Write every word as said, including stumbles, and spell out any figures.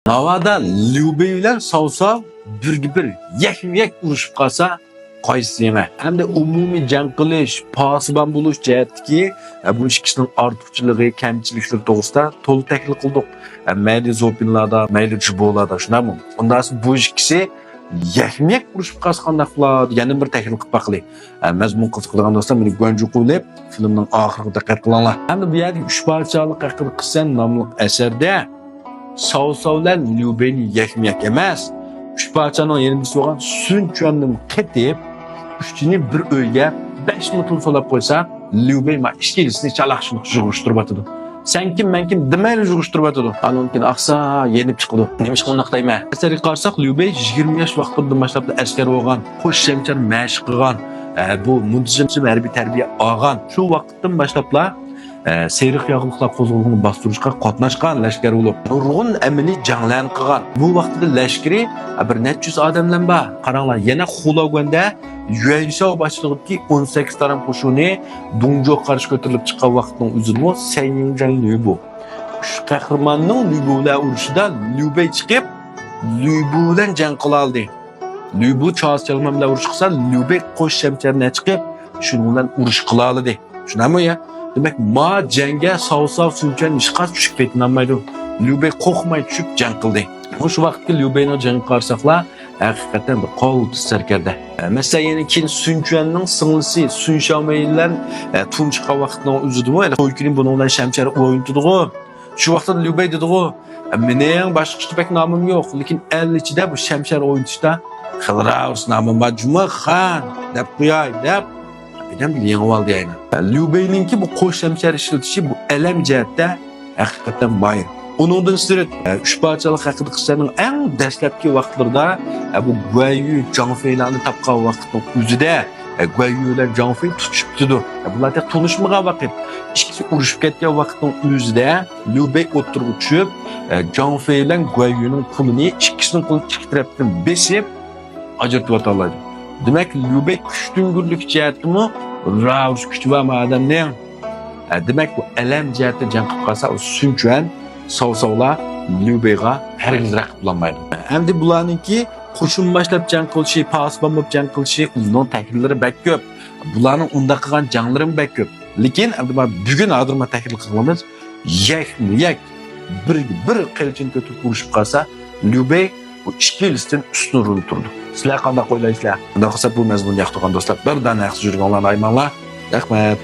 ناۋادا ليۇ بېي بىلەن ساۋ ساۋ بىرگە بىر يەكمۇ يەك ئۇرۇشۇپ قالسا، قايسى يېڭە؟ ھەمدە ئومۇمىي جەڭ قىلىش، پاسىبان بولۇش جەھەتتىكى، ئە، بۇ ئىككىسىنىڭ ئارتۇقچىلىقى، كەمچىلىكلىرى توغرىسىدا تولا تەھلىل قىلدۇق. ئە، مەيلى زوپىنلاردا، مەيلى جۇبولادا، شۇنداقمۇ؟ ئۇنداقسا بۇ ئىككىسى يەكمۇ يەك ئۇرۇشۇپ قالسا قانداق بولار؟ يەنە بىر تەھلىل قىلىپ باقىلى. ئە، مەزمۇن قىزىقىدىغان دوستلار، مېنى گۇەنجۇ قىلىپ، فىلىمنىڭ ئاخىرىغا دىققەت قىلىڭلار. ھەمدە بۇ يەردىكى ئۈچ پادىشاھلىق ھەققىدە قىسسەن ناملىق ئەسەردە ساۋ ساۋ بىلەن ليۇ بېينى يەكمۇ يەك ئەمەس، ئۈچ پادىشاھنىڭ يېرىمچىسى بولغان سۈن چۈەننىمۇ قېتىپ، ئۈچىنى بىر ئۆيگە بەش مىنۇتلا سولاپ قويسا، ليۇ بېي ما ئىككىلىسىنى چالاق شۇنداق يىغىشتۇرۇۋاتىدۇ. سەن كىم، مەن كىم دېمەيلا يىغىشتۇرۇۋاتىدۇ. ئاندىن كېيىن ئاقسا يېنىپ چىقىدۇ. نېمىشقا ئۇنداق دەيمەن؟ ئەسەرگە قارىساق، ليۇ بېي يىگىرمە ياش ۋاقتىدىن باشلاپلا ئەسكەر بولغان، قوش شەمشەر مەشىق قىلغان، ئە، بۇ مۇنتىزىم ھەربىي تەربىيە ئالغان. شۇ ۋاقىتتىن باشلاپلا، ئە، سېرىق ياغلىقلار قوزغىلىڭىنى باستۇرۇشقا قاتناشقان لەشكەر بولۇپ، نۇرغۇن ئەمەلىي جەڭلەرنى قىلغان. بۇ ۋاقتىدا لەشكىرى، ئە، بىر نەچچە يۈز ئادەملا بار. قاراڭلار، يەنە خۇلاگۈەندە يۈەنشاۋ باشچىلىقىدىكى ئون سەككىز تارام قوشۇنى دۇڭجۇغا قارشى كۆتۈرۈلۈپ چىققان ۋاقىتنىڭ ئۆزىدىمۇ سەن يىڭجەن ليۇبۇ، ئۈچ قەھرىماننىڭ ليۇبۇ بىلەن ئۇرۇشىدا ليۇ بېي چىقىپ، ليۇبۇ بىلەن جەڭ قىلالىدى. ليۇبۇ چارلىز چياڭمەن بىلەن ئۇرۇش قىلسا، ليۇ بېي قوش شەمشەرنى چىقىپ، شۇنىڭ بىلەن ئۇرۇش قىلالىدى. چۈشىنەمۇ يا؟ دېمەك، ما جەڭگە ساۋ ساۋ سۈن چۈەن ھېچقانداق چۈشۈپ پېتىنالمايدۇ. ليۇ بېي قورقماي چۈشۈپ جەڭ قىلدى. مۇشۇ ۋاقىتتىكى ليۇ بېينىڭ جېڭىگە قارىساقلا، ھەقىقەتەن بىر قالتىس سەركەردە. ئە، مەسىلەن، يەنە كېيىن سۈن چۈەننىڭ سىڭلىسى سۈن شياۋمېي بىلەن، ئە، تۇڭ چىققان ۋاقىتنىڭ ئۆزىدىمۇ، ھېلى توي كۈنى بۇنىڭ بىلەن شەمشەر ئوينىتىدىغۇ. شۇ ۋاقىتتا ليۇ بېي دېدىغۇ، مېنىڭ باشقىچە بەك نامىم يوق، لېكىن ئەل ئىچىدە بۇ شەمشەر ئوينىتىشتا خېلى راۋۇس نامىم بار، جۇمۇ خان دەپ قوياي دەپ، بىردەم يېڭىۋالدى يەنە. ليۇ بېينىڭكى بۇ قوش شەمشەر ئىشلىتىشى بۇ ئەلەم جەھەتتە ھەقىقەتەن ماھىر. ئۇنىڭدىن سىرت، ئۈچ پادىشاھلىق ھەققىدە قىسسەنىڭ ئەڭ دەسلەپكى ۋاقىتلىرىدا، بۇ گۇەنيۈ جاڭ فېيلارنى تاپقان ۋاقىتنىڭ ئۆزىدە، گۇەنيۈ بىلەن جاڭ فېي تۇتۇشۇپ كېتىدۇ. بۇلار تېخى تونۇشمىغان ۋاقىت. ئىككىسى ئۇرۇشۇپ كەتكەن ۋاقىتنىڭ ئۆزىدە ليۇ بېي ئوتتۇرىغا چۈشۈپ، ئە، جاڭ فېي بىلەن گۇەنيۈنىڭ قولىنى ئىككىسىنىڭ قولىنى ئىككى تەرەپتىن بېسىپ ئاجرىتىۋاتالايدۇ. دېمەك، ليۇ بېي كۈچتۈڭگۈرلۈك جەھەتتىمۇ راۋۇس كۈچى بار بۇ ئادەمنىڭ. ئە، دېمەك، بۇ ئەلەم جەھەتتە جەڭ قىلىپ قالسا، ئۇ سۈن چۈەن، ساۋ ساۋلار ليۇ بېيغا ھەرگىز رەقىب بولالمايدۇ. ئەمدى بۇلارنىڭكى قوشۇن باشلاپ جەڭ قىلىشى، پاسىبان بولۇپ جەڭ قىلىشى، ئۇنىڭ تەھلىللىرى بەك كۆپ. بۇلارنىڭ ئۇنداق قىلغان جەڭلىرىمۇ بەك كۆپ. لېكىن ئەمدى مانا بۈگۈن ھازىر مانا تەھلىل قىلغىنىمىز يەكمۇ يەك بىر، بىر قىلىچىنى كۆتۈرۈپ ئۇرۇشۇپ قالسا، ليۇ بېي بۇ ئىككىلىسىدىن ئۈستۈن رولدا تۇرىدۇ. سىلەر قانداق ئويلايسىلەر؟ ئۇنداق قىلسا بۇ مەزمۇننى ياقتۇرغان دوستلار بىر دانە ھەقسىز يۈرىكىڭلارنى ئايىماڭلار. رەھمەت.